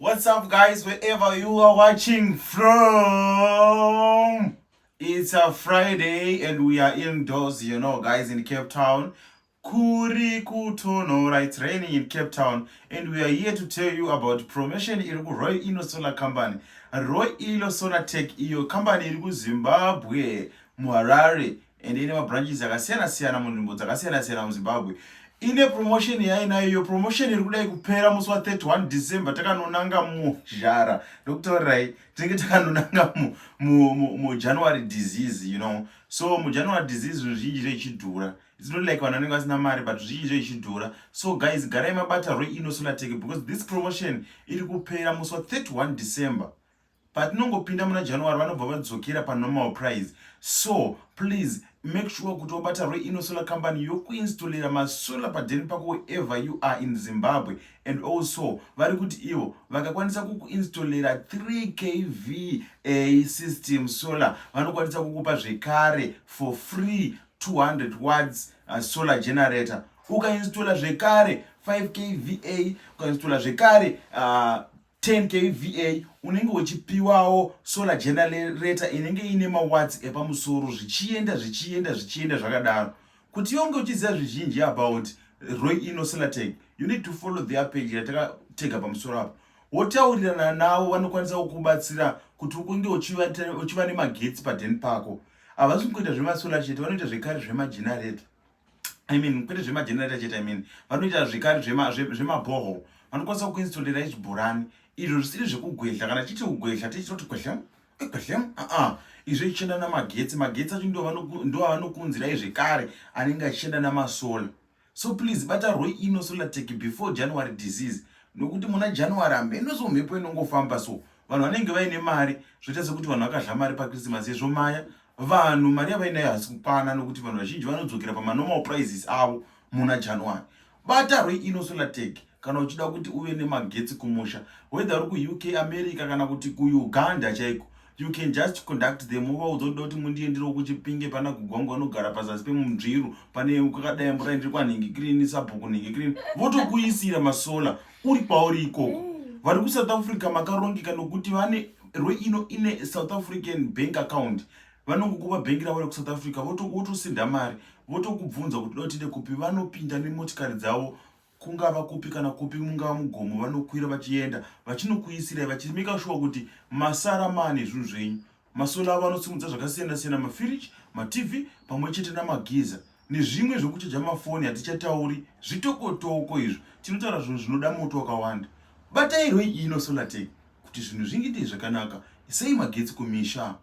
What's up, guys, wherever you are watching from? It's a Friday and we are indoors, guys, in Cape Town. Kuri kutonhora, it's raining in Cape Town, and we are here to tell you about promotion iri kuRoy Ino Solar Company. Roy Ino Solar Tech iyo company iri kuZimbabwe, muHarare, and ine mabranches akasiyana-siyana munzvimbo dzakasiyana-siyana muZimbabwe. Ine promotion yainayo. Iyo promotion iri kudai kupera musi wa31 December. Takanonanga muzhara, ndokutaurirai, tinenge takanonanga muJanuary disease. So muJanuary disease zvinhu zvizhinji zvechichidhura. It's not like vanhu vanenge vasina mari, but zvizhinji zvechichidhura. So guys, garai mabata Roy Ino Solar Tech because this promotion iri kupera musi wa31 December. Patinongopinda muna January, vanobva vadzokera panormal price. So please make sure kuti wabata Roy Ino Solar Company yokuinstallera masolar padheni pako wherever you are in Zimbabwe. And also vari kuti ivo vakakwanisa kukuinstallera 3 kV a system solar, vanokwanisa kukupa zvekare for free 200 watts solar generator. Ukainstalla zvekare 5 kVA, ukainstalla zvekare 10 kVA, unenge uchipiwawo solar generator inenge ine mawatts epamusoro, zvichienda, zvichienda, zvichienda zvakadaro. Kuti yonge uchiziva zvizhinji about Roy Ino Solar Tech, you need to follow their page yatakatega pamusoro apo, wotaurirana navo. Vanokwanisa kukubatsira kuti unge uchiva nemagetsi padheni pako. Havasi kungoita zvemasolar chete, vanoita zvekare zvemagenerator, I mean, kwete zvemagenerator chete, I mean, vanoita zvekare zvemabhoho. Vanokwanisa kuinstallera zvibhorani izvo zvisiri zvekugwedla. Kana chiti kugwedla, tichitoti gwedlem, gwedlem, aa, izvo ichienda namagetsi. Magetsi acho ndo avanokuunzirai zvekare anenge achienda namasolar. So please bata Roy Ino Solar Tech before January disease, nokuti muna January hameno, so mhepo inongofamba, so vanhu vanenge vaine mari, zvoita sekuti vanhu vakadya mari paChristmas yezvo maya vanhu mari yavainayo hasi kukwana, nokuti vanhu vazhinji vanodzokera pamanormal prices avo muna January. Bata Roy Ino Solar Tech kana uchida kuti uve nemagetsi kumusha, whether uri kuUK, America kana kuti kuUganda chaiko. You can just contact them, uvaudza kuti kuti mundienderewo kuChipinge pana Gugwangu, vanogara pazasi pemunzviru, pane kwakadai mvura, ndiri kwanhingikirini, sabhuku nhingikirini, votokuisira masolar uri kwauri ikoko. Vari kuSouth Africa makarongeka, nokuti vane Roy Ino ine South African bank account. Vanongokupa bhengi ravo rekuSouth Africa, wotosenda mari, votokubvunza kuti dotinde kupi. Vanopinda nemotikari dzavo kungava kupi kana kupi, mungava mugomo, vanokwira vachienda vachinokuisirai, vachimake sure kuti masara mane zvinhu zvenyu. Masolar avo anosimudza zvakasiyana siyana, mafiriji, maTV, pamwe chete namagiza nezvimwe zvekuchaja mafoni. Hatichatauri zvitokotoko izvo, tinotaura zvinhu zvinoda moto wakawanda. Batai Roy Ino Solar Tech kuti zvinhu zvingite zvakanaka. Sei magetsi kumisha.